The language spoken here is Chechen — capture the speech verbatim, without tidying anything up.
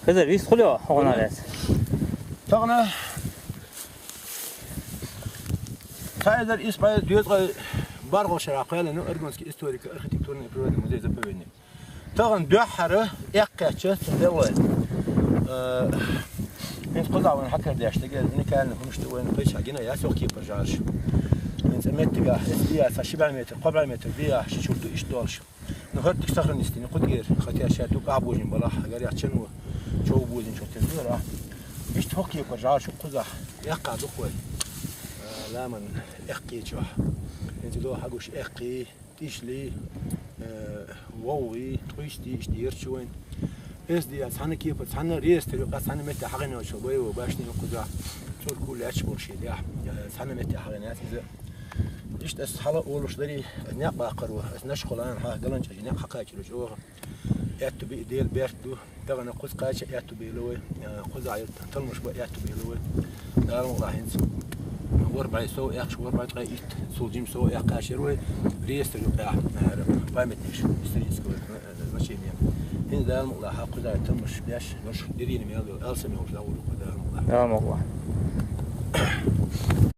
Эзар вист хулио, хӀуна лес. Тагна цхьа эзар исс бӀай дезткъа бархӀ шера кхоьллина Аргунский историко-архитектурный природный музей заповедник. Тагна дуьххьара эккхеча цу делой. Э, Мин кхуза вайн хьакар деш дагар уникальный хӀумаш ду вайн, кхайша гина ясох кепар жарш. Мин цӀа меттига, эс дия, са ши бӀай метр, кхо бӀай метр дия, ши чурту иш долш. Ну, хӀордик сохранистини, кхудгер, хотя ша дук абужин балах, гаря чану, чоу бузин чурту дира. Иш тхо кепар жарш кхуза, эккха духой. Ламан эккхи чо. Мин цӀа до хагуш эккхи. Тишли, э, вовгӀи, ткъуьсти, ишди ерчувайн. Эс диа цхьана кепа, цхьана реестр юкъа, цхьана метте хьагӀиночо боевой башни юкъуза. Цурку лач болши дя. Э, цхьана метте хьагӀинац иза. Ишт эс хьала олуш дари, эс някъ бакъару, эс наш хулан, хьа галанча някъ хьакачиру чӀогӀа. Эту би дел берт ду. Тагана кхуз кхача аьтту белавай, кхуз айт талмуш ба аьтту белавай. Дарму лахинц. Вар бай со, яхш вар бай ткъай ит, сул жим со, яхаш вай. Реестр юкъа, памятник исторического значения. Хин дарму лаха кхуз айт талмуш бяш, нош дирин мел, алсами уж лаву дарму лаха. Дарму лаха.